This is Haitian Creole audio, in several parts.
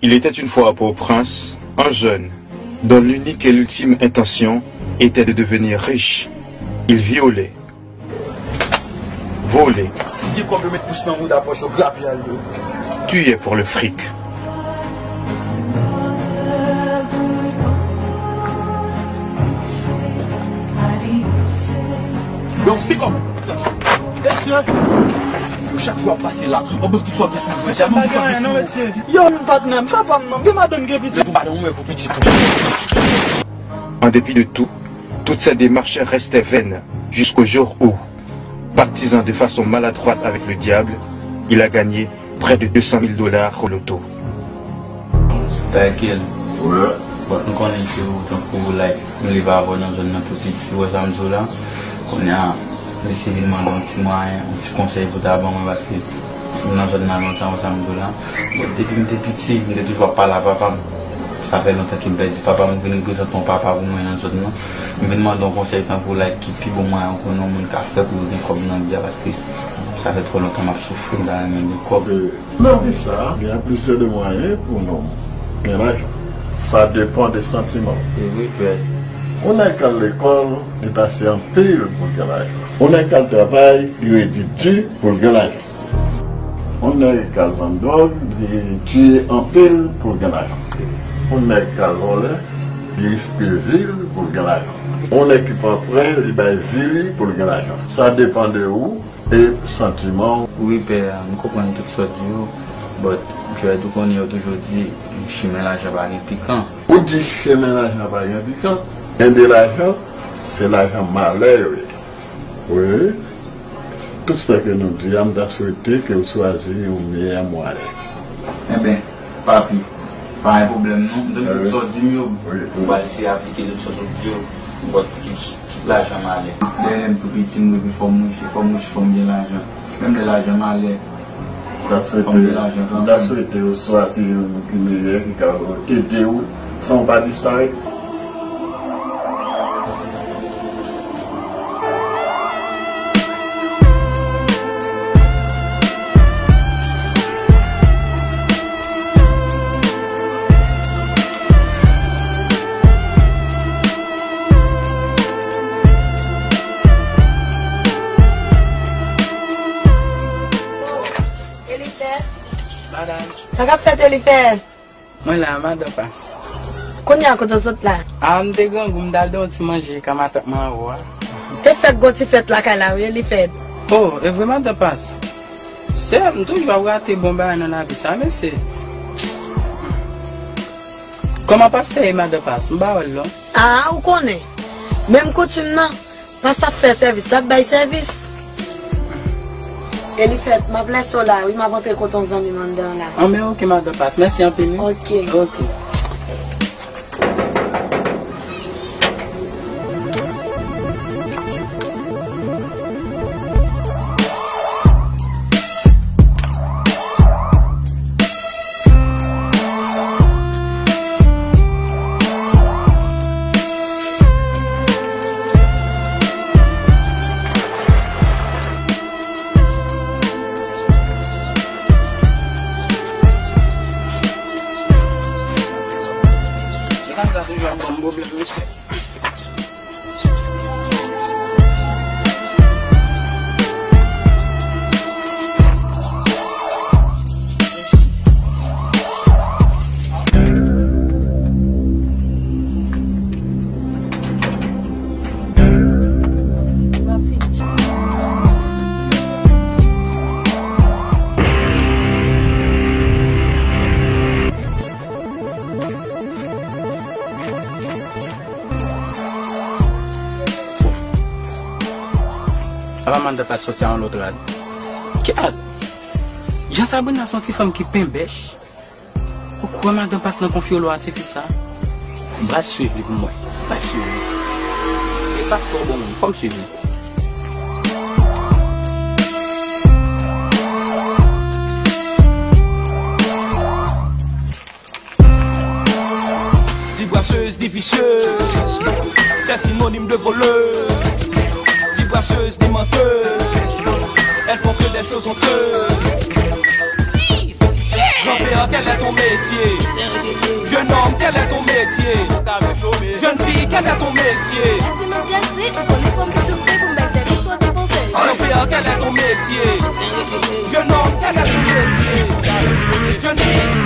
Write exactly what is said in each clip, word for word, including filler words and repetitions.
Il était une fois à Port-au-Prince un jeune dont l'unique et l'ultime intention était de devenir riche. Il violait, volait, Li gen kòb yo met pous nan mouda pòch yo grapye al do. Tuait pour le fric. Yo, stick up. Mesye, chak jou ap pase la. Mwen ban tout sòt de sou mwen. Sa pa gen anyen non, mesye. Yo, m patnè, m fè pa m non. Gen madanm, gen pitit. Gen madanm, mwen pou pitit. En dépit de tout, toutes ses démarches restaient vaines jusqu'au jour où, partisant de façon maladroite avec le diable, il a gagné près de deux cent mille dollars au loto. Takel. Bon, m konnen ke ou tankou like, m leve avè w nan zòn nan tou piti, ou wè sa m di w la. Kounye a, m eseye vin mande yon ti mwayen, yon ti konsèy pou ta ban mwen, paske m nan zòn nan lontan, ou wè sa m di w la. Bon, depi m te piti, m te toujou ap pale a papa m. Sa fè lontan ke m pèdi papa m, m vin reprezante yon papa pou mwen nan zòn nan. M vin mande yon konsèy tankou like ki pi bon mwayen ou konnen yon moun ka fè pou yo gen kòb nan vi a, paske sa fè twò lontan m ap soufri, m ta renmen gen kòb. Nan vi sa, gen plizyè de mwayen pou yon nonm gen lajan. Sa depann de santiman w. Se vre, Dread. Yon nèg k al lekòl, li pase anpil pou l gen lajan. Yon nèg k al travay, li redi di pou l gen lajan. Yon nèg k al vann dwòg, li tiye anpil pou l gen lajan. Yon nèg k al vòlè, li riske vi l pou l gen lajan. Yon nèg ki pran prè, li bay vi li pou l gen lajan. Sa depann de ou e santiman w. Wi, pè, m konprann tout sa w di yo, but Dread, ou konnen yo toujou di, chimen lajan pa gen pikan. Ou di chimen lajan pa gen pikan, enben lajan, se lajan malè yo ye. Wi. Tout sa ke nou di a, m ta swete ke w chwazi yon meyè mwayen. Enben, papi, pa gen pwoblèm non. M tande tout sa w di m yo, m pral eseye aplike tout sa w di yo. But kit, kit lajan malè. Depi lè m tou piti, m reve fò m riche, fò m riche, fò m gen lajan. Menm lè lajan malè, M ta swete, m ta swete w chwazi yon moun ki meyè, ki ka ede w san w pa disparèt. Elifèt. Madanm. Sa k ap fèt, Elifèt? Mwen la, madan Pas. Kounye a kote w sot la? A, m te grangou, m t al de yon ti manje ka matant mwen anwo a. Te fèk gon ti fèt lakay la wi, Elifèt. Oh, e vre madan Pas? Sè, m toujou ap rate bon bagay nan lavi sa, mesye. Kòman pastè ye, madan Pas? M pa wè l non. A, ou konnen. Menm koutim nan. Pas ap fè sèvis, l ap bay sèvis. Elifèt, m ap lèse w la wi, m ap antre kote yon zanmi m anndan la. Anben, oke, madan Pas. Mèsi anpil wi. Oke. Oke. Medam sa toujou ap ban m pwoblèm, mesye. Apa madan Pas soti a yon lòt rad. Ki rad? Jan Sabrina se yon ti fanm ki penbèch. Ou kwè madan Pas nan konfyolo a ti fi sa? M pral swiv li pou m wè. M pral swiv li. E Pas twò bon moun, fò m swiv li. Di braseuse, di visyeuz, c'est synonyme de voleuse. Di braseuse, di menteuse, elles font que des choses honteuses. Père, quel est ton métier? Jeune homme, quel est ton métier? Jeune fille, quel est ton métier? Lèse m ap drese, ou konnen kòm tout jòf fè pou m bay sèvis ou te konsèy. Jean-Pierre, quel est ton métier? Jeune homme, quel est ton métier? Jeune fille.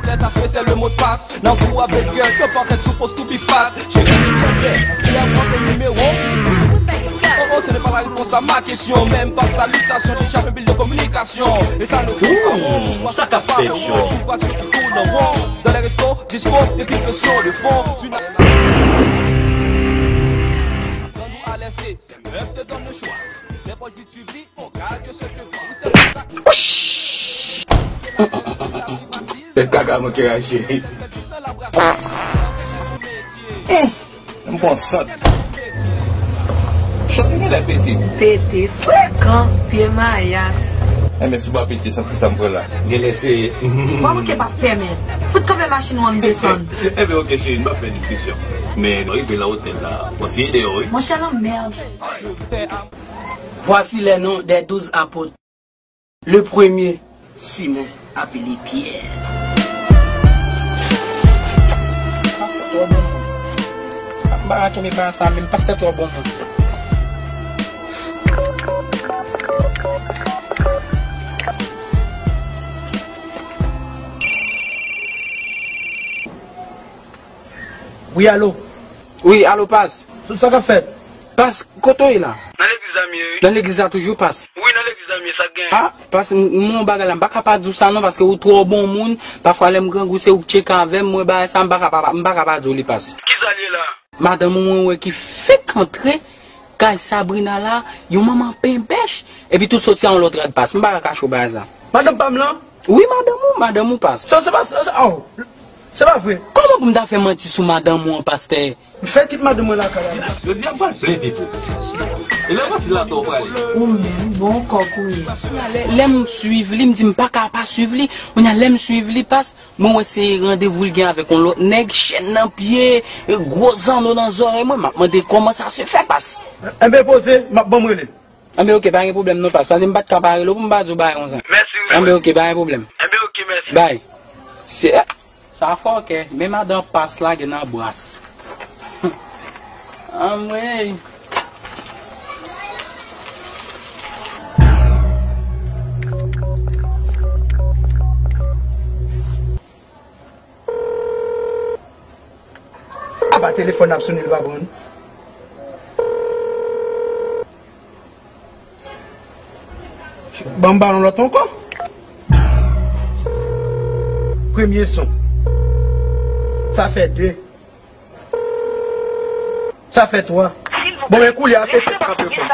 Lè ta spécial le mot de passe. Nan kou avèk gèl, yo pakèt sou post ou pi fat. Cheri, ti fè bèl, lè w pran nimewo. Oh, oh, ce n'est pas la réponse à ma question. Même pas salutation, déjà fait pile de communication. Et ça ne compte pas. Ouh, sa k ap fèt, yo? Tout voiture qui tourne en rond. Dans les restos, disco, des clips sur le fond. Tu n'as... Dans nous à laisser, ces meufs te donnent le choix. Les poches vides, tu vis, mon gars, je sais que vous, c'est pour ça. Tèt kaka manke rache. Hum, m pran sant. Sant li genlè pete. Pete frekan, pye mayas. Enben, si w pa pete, sant ki sa m pran la? Genlè se... W ap manke pa pèmèt. Fout kanpe machin ou ann desann. Enben, oke, cheri, n pa fè diskisyon. Men, nou rive nan otèl la. Bon, si e deyò, wi. Monchè, lanmèd. Voici les noms des douze apôtres. Le premier, Simon, appelé Pierre. Pastè twò bon moun. M pa ka kenbe bagay sa menm, pastè twò bon moun. Wi, alo. Wi, alo, pas. Sa k ap fèt? Pas, kote w ye la? Nan legliz la m ye, wi. Nan legliz la toujou, pas? Wi, nan legliz la m ye, sa k genyen? Ah, pas, m, m, yon bagay la, m pa ka pa di w sa non, paske ou twò bon moun. Pafwa, lè m grangou, se ou k tcheke avè m, mwen bagay sa, m pa ka pa, m pa ka pa di w li, pas. Kisa l ye la? Madanm ou mwen wè ki fèk antre kay Sabrina la, yon manman penbèch, epi tout soti a yon lòt rad, pas. M pa ka kache w bagay sa. Madanm pa m lan? Wi, madanm ou, madanm ou, pas. Sa, se pa, sa, sa, oh, se pa vre. Kòman pou m ta fè manti sou madanm ou an, pastè? M fè kit madanm mwen lakay la. Jodi a m pral plede pou ou. E lè manti la atò w prale. Ou menm, bon kòk ou ye. Lè, lè m swiv li, m di m pa ka pa swiv li. Kounye a lè m swiv li, pas, mwen wè se randevou l gen avèk yon lòt nèg, chèn nan pye, gwo zanno nan zòrèy mwen. M ap mande kòman sa se fè, pas. Enben poze, m ap, ban m rele. Enben, oke, pa gen pwoblèm non, pas. Paske m pa t ka pa rele w pou m pa di w bagay konsa. Mèsi, wi. Enben, oke, pa gen pwoblèm. Enben, oke, mèsi. Bay. Se, sa fòkè, men madan pas lage nan bras. Anmwey. Apa telefòn ap sonnen, li pa pran. Ban m ba nou lòt ankò. Premye son. Sa fè de. Sa fè twa. Bon, men koulye a se tèt k ap reponn.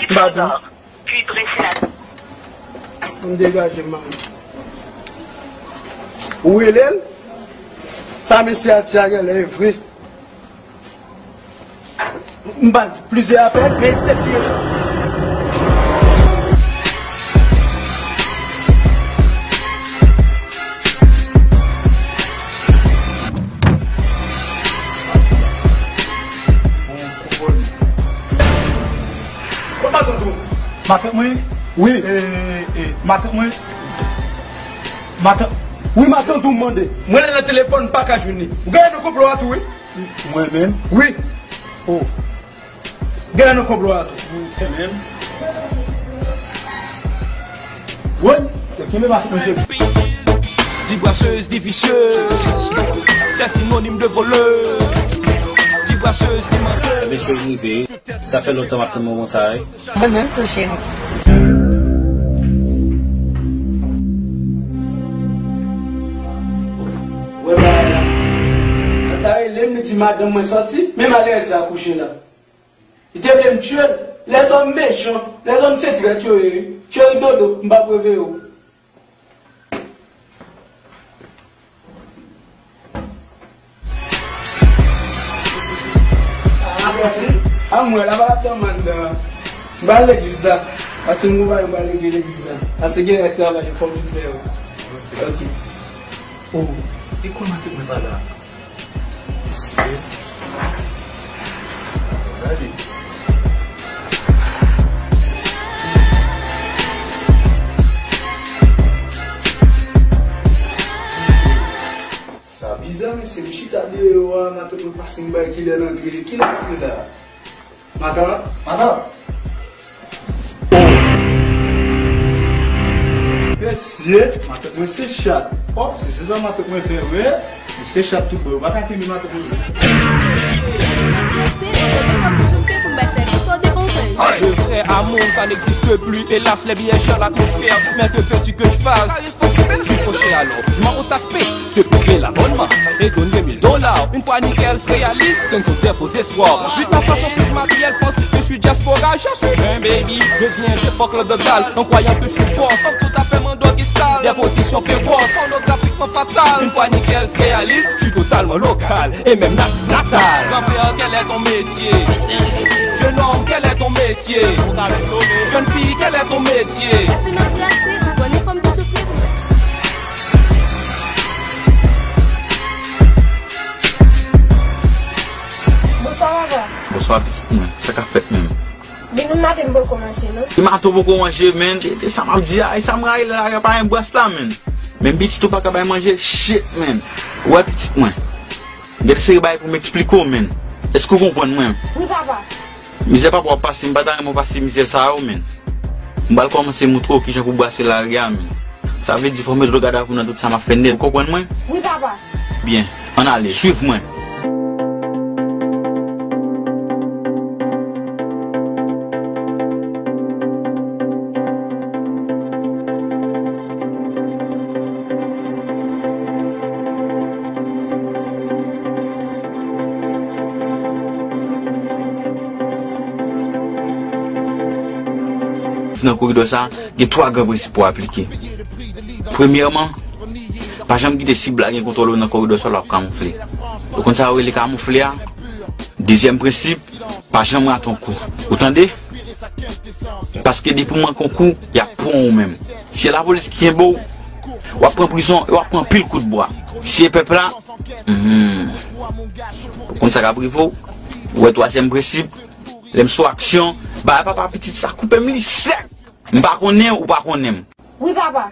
M pa di w. M degaje m, manmi. Ou rele l? Sa mesye a di a genlè e vre. M ba l plizyè apèl, men tèt li rele. Matant mwen? Wi. E, e, matant mwen? Matant, wi, matant ou mande. Mwen nan telefòn, m pa ka jwenn li. Ou genyen nan konplo a tou, wi. Mwen menm? Wi. Oh. Genyen nan konplo a tou. Mwen menm? Wi. Yo kenbe matant mwen. Di braseuse, di visyeuse. C'est synonyme de voleuse. Di braseuse, di menteuse. Sa fè lontan m ap tann moman sa a, wi. Mwen menm tou, cheri. Wè bagay la. Mwen ta rele m, li di madanm mwen sòti, men malerèz la kouche la. Li te vle m tye l. Lèzòm mechan, lèzòm se trèt yo ye. Cheri dodo, m p ap reveye w. A mwen la pa ap tann anndan. M pral legliz la. Pase m konpayi m pral legliz la. Pase gen rès travay yo fò m vin fè yo. Ok. Oh, e konn ak mwen pa la. Mesye. Gade. Se m chita deyò a, matant mwen pase m bay kilè l antre. Kilè l antre la? Matant? Matant? Mesye, matant mwen se chat. Oh, se, se sa matant mwen fè vre. Se chat tout bon. Yo pa ka kenbe matant mwen. Se, se telefòn toujou m te pou m bay sèvis, ou depanse. Frère, amour, ça n'existe plus, hélas, les biens gèrent l'atmosphère. Mais que veux-tu que je fasse? Je suis fauché alors, je m'en route à space. Je te paierai l'abonnement et donnerai mille dollars. Une fois nickel se réalise, ce ne sont que des faux espoirs. Vu ta façon que je m'habille, elle pense que je suis diaspora. Je suis un baby, je viens de fuck le dalle en croyant que je suis boss. Comme tout à fait mon doggy style, des positions féroces, pornographiquement fatales. Une fois nickel se réalise, je suis totalement local et même natif natal. Grand-père, quel est ton métier? Jeune homme, quel est ton métier? Jeune fille, quel est ton métier? Ese nan brase, ou konnen fòm toujou flevo. Bonswa, papa. Bonswa, pitit mwen. Sa k ap fèt menm? Depi maten m poko manje, non. Depi maten w poko manje, menn. E, e sa m ap di a, e sa m rayi la, la pa yon bras la, menn. Menm pitit ou pa ka bay manje, shit, menn. Ou wè pitit mwen. Gen de seri bagay pou m eksplike w, menn. Èske w konprann mwen? Wi, papa. Mizè papa w ap pase, m pa ta renmen w pase mizè sa yo, menn. M pral kòmanse moutre w kijan pou w brase lari a, menn. Sa vle di fò w mete w gad avou nan tout sa m ap fè nèt. Ou konprann mwen? Wi, papa. Byen. Ann ale, swiv mwen. Nan koridò sa, gen twa gran prensip pou w aplike. Premyèman, pa janm kite sib la gen kontwòl ou nan koridò sa, l ap kamoufle. Ou konn sa yo rele kamoufle a? Dezyèm prensip, pa janm rate yon kou. Ou tande? Paske depi w manke yon kou, y ap pran w menm. Si e lapolis ki kenbe w, w ap pran prizon e w ap pran anpil kout bwa. Si e pèp la, hmm, ou konn sa k ap rive w. Ou wè twazyèm prensip, lè m sou aksyon, bay papa pitit sa koupe m li sèk. M pa konnen, ou pa konnen m. Wi, papa.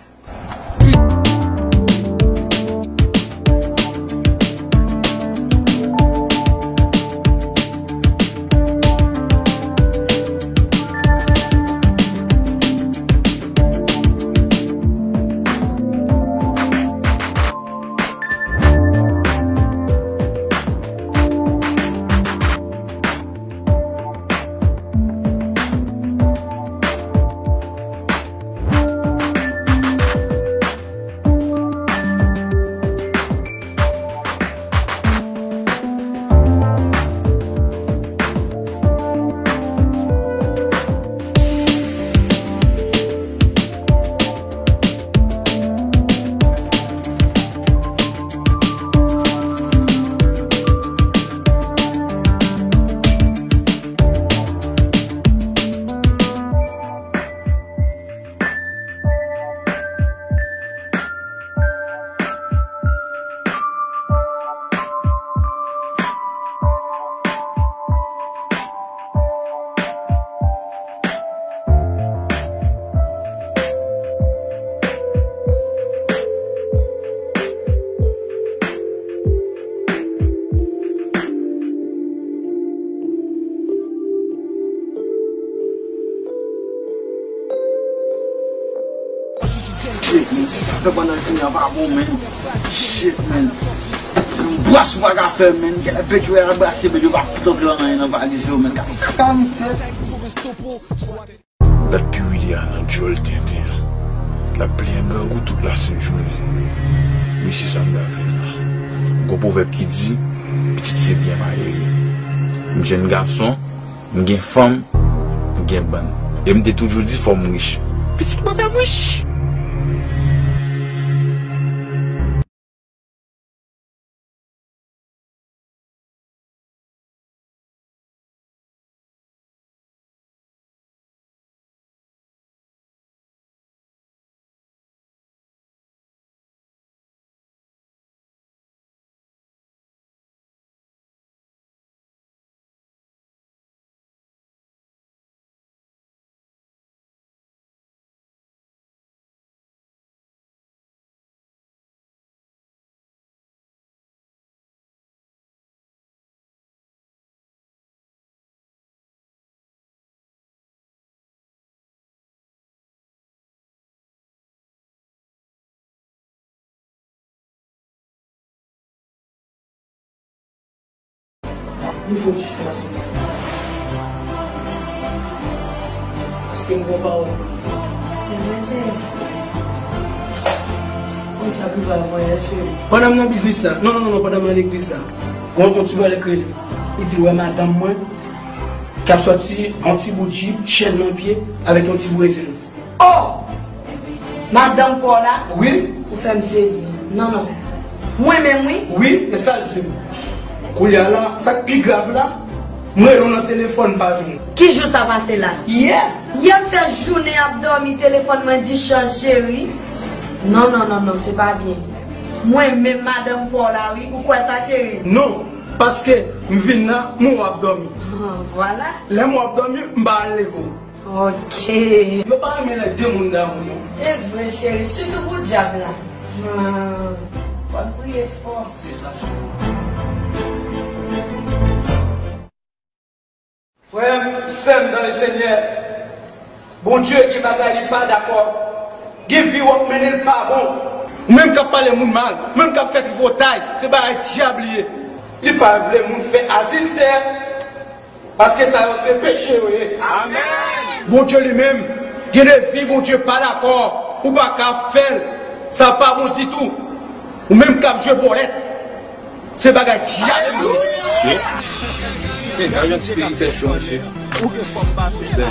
Shit, men, sa fè pandan jounen an pa bon, men. Shit, men. Yon bras ou pa ka fè, men. Gen lè bèt yo al brase, bèt yo pa fout antre nan anyen nan valiz yo, men. Gade kaka misye. Gad Piwili a nan djòl tenten an. L ap plenyen grangou tout lasent jounen. Mesye, sa m ta fè la? Gon pwovèb ki di, pitit se byen malere. M jèn gason, m gen fanm, m gen bann. E m te toujou di fò m rich. Pitit mwen fè m rich! Fouti. Paske m gon pawòl. Mwen sa ki va voyaj, cheri. Pandan m nan biznis la, non, non, non, non, pandan m nan legliz la, gon yon ti bòlèt k rele. Li di l wè madanm mwen k ap sòti yon ti bout jip, chèn nan pye, avèk yon ti brezil. Oh! Madanm pa w la? Wi. Ou fè m sezi. Non, non. Mwen menm, wi. Wi, e sa l di m. Kounye a la, sa k pi grav la, m rele w nan telefòn, m pa jwenn ou. Ki jou sa pase la? Yè. Yè m fè jounen ap dòmi, telefòn mwen discharge, cheri. Non, non, non, non, se pa byen. Mwen menm madanm pa w la, wi. Ou kwè sa, cheri? Non, paske m vin la, m wè w ap dòmi. Ah, vwala. Lè m wè w ap dòmi, m pa al leve w. Ok. Yo pa renmen lè de moun damou, non. E vre, cheri, sitou pou dyab la. Ah, fò n priye fò. Se sa, cheri. Frè m, sè m nan Lesenyè, Bondye gen bagay li pa dakò. Gen vi w ap mennen l pa bon. Ou menm k ap pale moun mal, ou menm k ap fè tripotay, se bagay dyab li ye. Li pa vle moun fè adiltè. Paske sa yo se peche yo ye. Amèn. Bondye li menm, gen de vi Bondye pa dakò, ou pa ka fè l. Sa pa bon ditou. Ou menm k ap jwe bòlèt, se bagay dyab li ye. Mesye, gade yon ti peyi fè cho, mesye. Ou gen fanm pase la.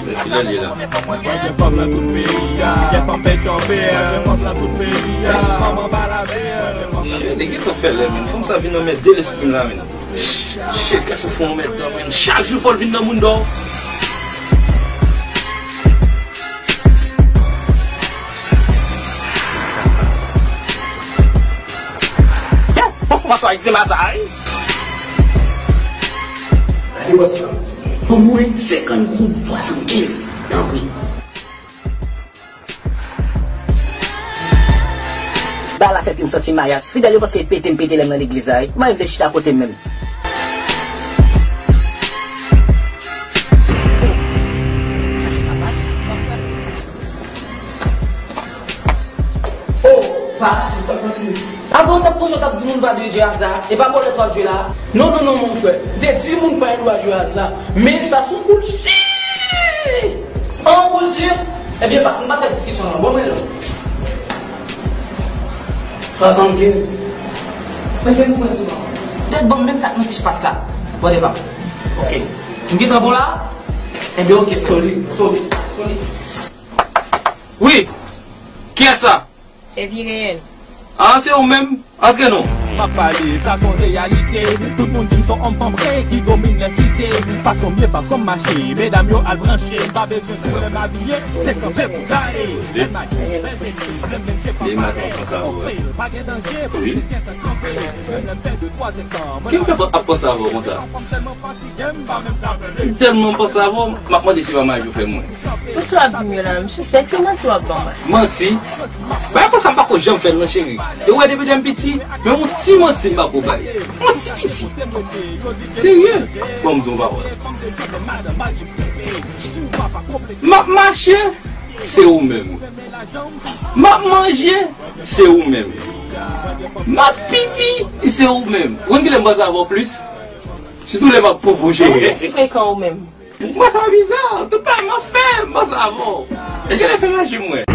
Depi lè l ye la. Mwen gen fanm nan tout peyi a. Gen fanm bèk kanpe a. Gen fanm nan tout peyi a. Fanm anba latè. Shit, li gentan fè lè, menn. Fanm sa vin anmède lespri m la, menn. Shit, kè sa fè yon mèt tan, menn. Chak jou fò l vin nan moun dò. Fò kòmanse a egzema sa, wi. Gade bòs la. Ban mwen senkant goud swasannkenz, tanpri. Bagay la fè pi m santi mayas. Fidèl yo panse e pete m pete lè m nan legliz la, wi. Kòman yo vle chita kote m menm? Sa se pa pas. Oh, Vas, sa k pase? Avan w t ap konn jan w t ap di moun pa jwe jwe a sa, e pa bòlèt w ap jwe la. Non, non, non, mon frè. M te di moun pa gen dwa jwe a sa. Men sa se yon boul si. An boul si. Ebyen, Vas, m pa fè diskisyon la. Bon, men non. Swasannkenz. Men se pou mwen tou non. Tèt ban m menm sa k nan fich pas la. Bon, devan. Ok. M gentan bon la? Ebyen, ok. Solid, solid, solid. Wi. Kiyès sa? Evi Reyèl. Ah, se ou menm? Antre non. M ap pale, sa se yon reyalite. Tout moun di m se yon òm fanm rey ki domine lè site. Fason m ye, fason m mache, medam yo al branche. M pa bezwen pwoblèm abiye, se kanpe pou gade. Bèl makiye, bèl vesti, menm lè se pa parèy. Ofri l, pa gen danje, pou li gentan kanpe. Menm lè m fè de, twa zèdtan, mwen ap panse avè w konsa. Fanm tèlman fatige, m pa menm ka fè de. M tèlman panse avè w, m ap mande si pa maji w fè mwen. Pou sa w ap di m yo la, m sispèk se manti w ap ban mwen. Manti? Bagay konsa m pako janm fè l non cheri. E ou wè depi lè m piti, menm yon ti manti m pako bay. Yon ti piti. Serye? Bon, m di yon pawòl. M ap mache, se ou menm. M ap manje, se ou menm. M ap pipi, se ou menm. Ou konn kilè m panse avè w plis? Sitou lè m ap popo cheri. Ou frekan ou menm. Mwen pa biza, tout bagay m ap fè, m panse avè w. E genlè fè maji mwen.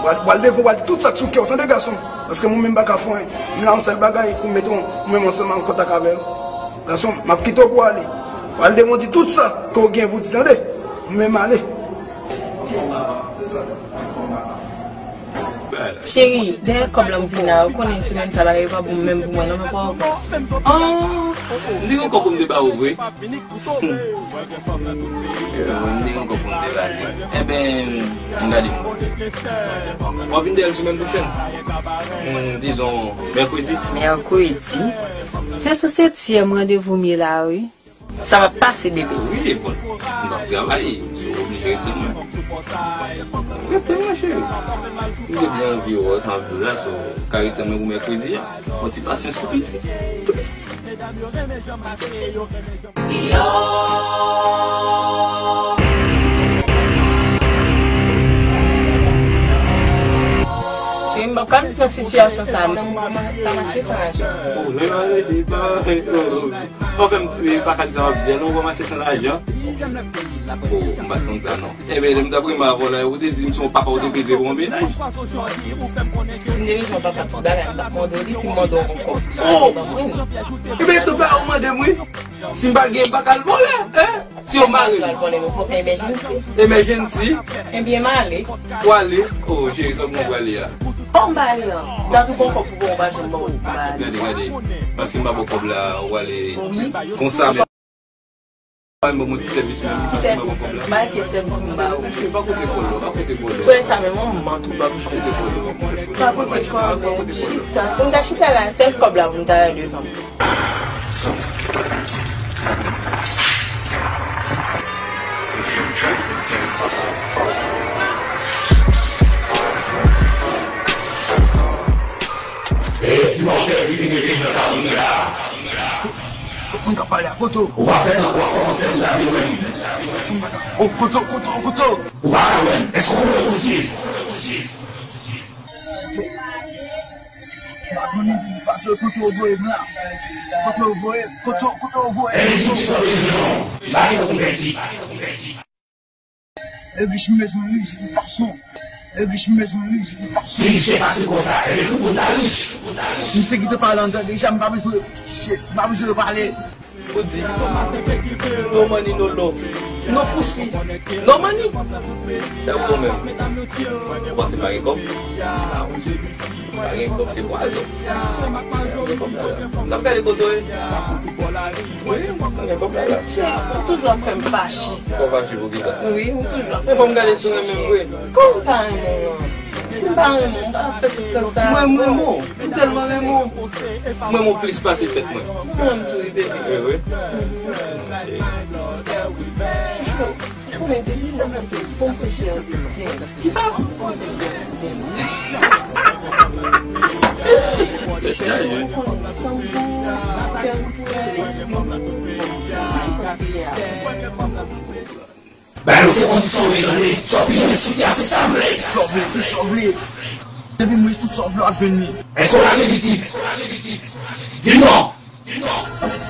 W al devan, w al di tout sa k sou kè w, tande, gason m. Paske mwen menm m pa ka fè anyen. M la yon sèl bagay pou m mete w, ou menm ansanm an kontak avè w. Gason m, m ap kite w pou w ale. W al devan, w di tout sa ke w gen pou w di, tande. Mwen menm ale. Cheri, dèyè kòb la m vin la, ou konnen semèn sa la yo pa bon menm pou mwen non, papa. Oh, m te gen kòb pou m te ba ou vre. Hmm. M te gen kòb pou m te ba li. Enben, m gade. W ap vin dèyè l semèn pwochèn. Hmm, dizon, mèkredi. Mèkredi? Se sou setyèm randevou m ye la, wi. Sa va pase, bebe. Wi, bon, m ap travay, so w oblije ret tann mwen. Ret tann mwen, cheri. M te byen anvi wè w, anvi w la, so w ka ret tann mwen pou mèkredi a. Yon ti pasyans pou piti. Ti piti. Cheri, m p ap ka viv nan sitiyasyon sa a, m p ap ka mache san lajan. Oh, lè maladi pa, oh. Fò fè m, eh, pa ka di sa w ap di a non, w pa mache san lajan. Oh, m pa t konn sa non. Enben, lè m t ap renmen avè w la, ou te di m se yon papa ou te peze pou yon mennaj. Si m te bezwen yon papa tout bagay, m t ap mande w li, si m mande w yon kòb, ou ban mwen li. Enben, tout bagay ou mande m wi. Si m pa gen, m pa ka al vòlè, en? Si yo mare m. Ou al vòlè m, ou fè emergency. Emergency? Enben, m ale. Ou ale? Oh, cheri, sa w gen w prale a? Kòm m pa ale an. M ta tou pran kòb pou bon, m pa janm ba w, m pa ale. Gade, gade. Paske m pa ba w kòb la, ou ale konsa, men. Mwen, mwen, ti sèvis menm, ki sèvis? M pa gen sèvis m ba ou. Pa kote kòlò, pa kote kòlò. Sou sa menm, on mant ou ba m. Pa kote kòlò. Pa kote kòlò. Chita. Pou m ta chita la, sèl kòb la pou m ta ale devan. E ti mòtèl ki vin ede m nan kawon la. Moun k ap pale a kote w? Ou pa fè nan kwa kòmanse pou ta vin wè m. Ou pa ka, o, kote w, kote w, kote w? Ou pa ka wè m. Èske w konnen w Jezi? M pa konnen de tout fason kote w voye m la. Kote w voye m? Kote w, kote w voye m? Ebyen, di m kisa w bezwen non. M pa gen tan pou pèdi. E rich m bezwen rich, de tout fason. E rich m bezwen rich, de tout fason. Si rich te fasil konsa, ebyen tout moun ta rich. M te kite pale andan deja, m pa bezwen, m pa bezwen pale. Ou di, no money, no love. No pussy, no money. Sa yo bon menm. Ou panse m pa gen kòb? Pa gen kòb, se pwazon. M ap gade kote w ye. Wi, m gen pwoblèm la. Cheri, ou toujou ap fè m fache. Fò fache pou kisa? Wi, ou toujou ap fè m fache. Men fò m gade si w renmen m vre. Kòman m pa renmen w an? Si m pa renmen w, m pa fè tout tan sa. Mwen, m renmen w. M tèlman renmen w. M renmen w plis pase tèt mwen. Mwen menm tou, wi, bebe. Wi, wi. Chouchou. Ou konnen depi lè m te bon peche an te byen. Kisa? Bon peche an te byen. Tèt chaje. Ou konnen san gou, kè m pou lespri m. Bay nou se kondisyon wi tande. Sa w pi janm esplike a se sa m vle. Sa w vle, sa w vle. Depi m rich tout sa w vle w ap jwenn li. Èske w lage pitit? Di m non. Li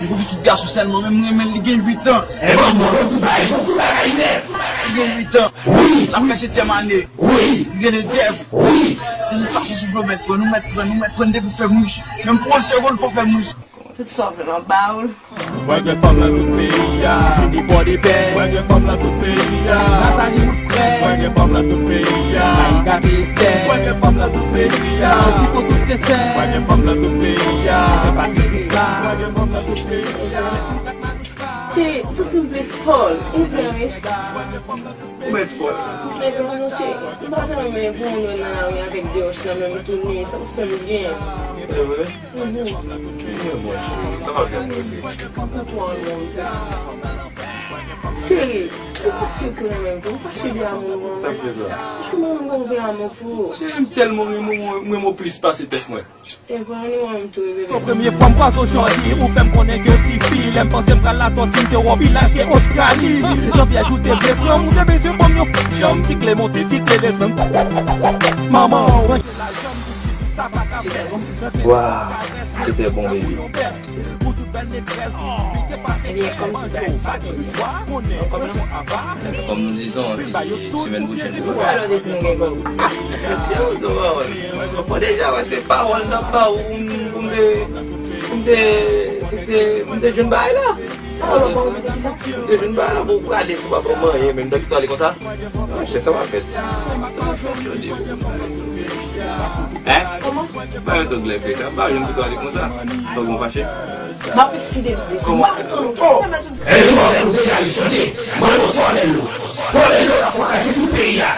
pou pitit gason sèlman, men m renmen l, li gen uit an. E ban m, ban m tout bagay, li pou tout bagay nèt. Li gen uit an. Wi. L ap fè setyèm ane. Wi. Li gen de zèv. Wi. Li fache sou dlo mèt pran, nou mèt pran, nou mèt pran depi fè mouch. Menm pou yon segonn fò fè mouch. Tout sa w vle m ap ba ou l. Mwen gen fanm nan tout peyi a. Sidi Pòdepè. Mwen gen fanm nan tout peyi a. Nathalie Woodfray. Mwen gen fanm nan tout peyi a. Maïga Esther. Mwen gen fanm nan tout peyi a. Zito tout sensè. Mwen gen fanm nan tout peyi a. Saint Patrick Prisca. Mwen gen fanm nan tout peyi a. Cheri, m santi m vle fòl. Ou vle wi. Ou mèt fòl. M vle fòl, monchè. M pa janm renmen pou moun wè nan lari avèk de wòch nan men m tounen. Sa pou fè m byen. Se vre? Mhm. Mwen bon, cheri. Sa pa byen mwen vle. Ou twò lwen. Cheri, ou pa sou ki renmen m tou. Ou pa sou de amour. Sa prezan. Ou sou mwen mwen vle amour pou ou. Cheri, m tèlman renmen w, mwen, mwen plis pase tèt mwen. E vre, ni mwen menm tou, wi, bebe. Se premye fwa m kwaze w jodi, ou fè m konnen ke tifi. Lè m panse m pral Latòti, m te wè w pi laj ke Ostrali. Nan vyèj ou te vle pran m, ou te bezwen ban m yon f-, janm, ti kle monte, ti kle desann. Manman w ranje lajan m, ou di sa pa ka fèt. Waw. Se trè bon, baby. Kòm nou dizon, semèn pwochèn, nou pral wè si nou gen kòb. Mwen deja wè se pawòl n ap ba ou pou m, pou m te, pou m te, pou m te, pou m te jwenn bagay la. M te jwenn bagay la pou w prale si w pa ban m anyen, menm nan ki twale konsa. Monchè, sa w ap fè. Sa w ap fè jodi. Hein? Kòman? Ba yo tout glè frè sa. Ba yo tout twale konsa. Fòk mwen fache. M ap ekside nou. Kòman? M ap pran nou. Hey, mwen, nou deja riche, tande. Mwen, nou twale nou. Twale nou, la fwa kraze tout peyi a.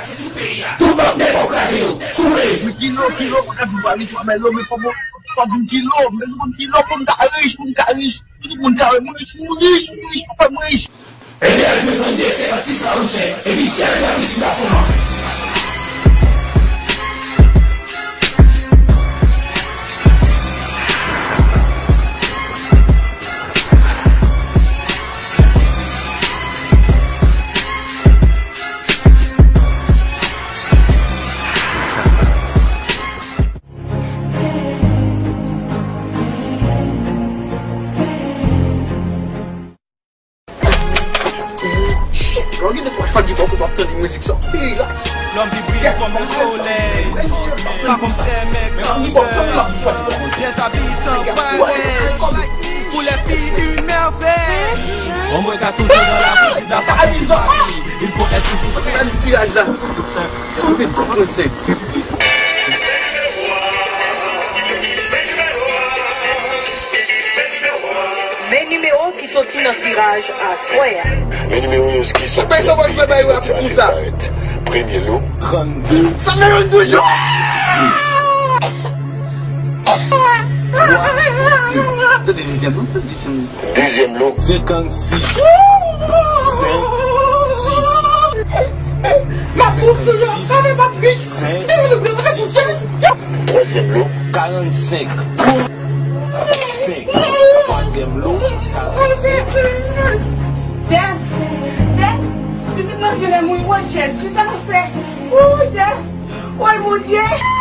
Tout bank nèg w kraze yo. Souple. Kilo, kilo, mwen ka di w pa riche, men lo, men fò mwen, fò di m kilo, men si w konn kilo, pou m ta rich, pou m ta rich. Tout moun ta wè m rich, m rich, m rich, papa m rich. Ebyen, al jwe trannde, senkannsis, karannsenk, epi di al jwe ak pitit gason an. Shit, bro, gen de twa fwa ki bò kote w ap tande mizik sa. Relax. Lòm ki briye kòm le solèy. Pa konn sè mèg grandè. Pyès abi san parèy. Pou lè fi une merveille. Ombre ka toujou nan la boutik la. Il faut être toujours prêt. Gade tiraj la. Konbyen ti konsèy? Men nimewo ki soti nan tiraj aswè a. Men nimewo yo ki soti nan tiraj aswè a. Premye lo, trannde. Sa fè yon doujou. Tande dezyèm lo, tande dezyèm lo. Dezyèm lo, senkannsis. Senkannsis. Senk. Twazyèm lo, karannsenk. Senk. Twazyèm lo, karannsenk. Dèf, Dèf, pitit mwen vye lè mouri, woy Jezi, sa nou fè? Woy, Dèf, woy Bondye.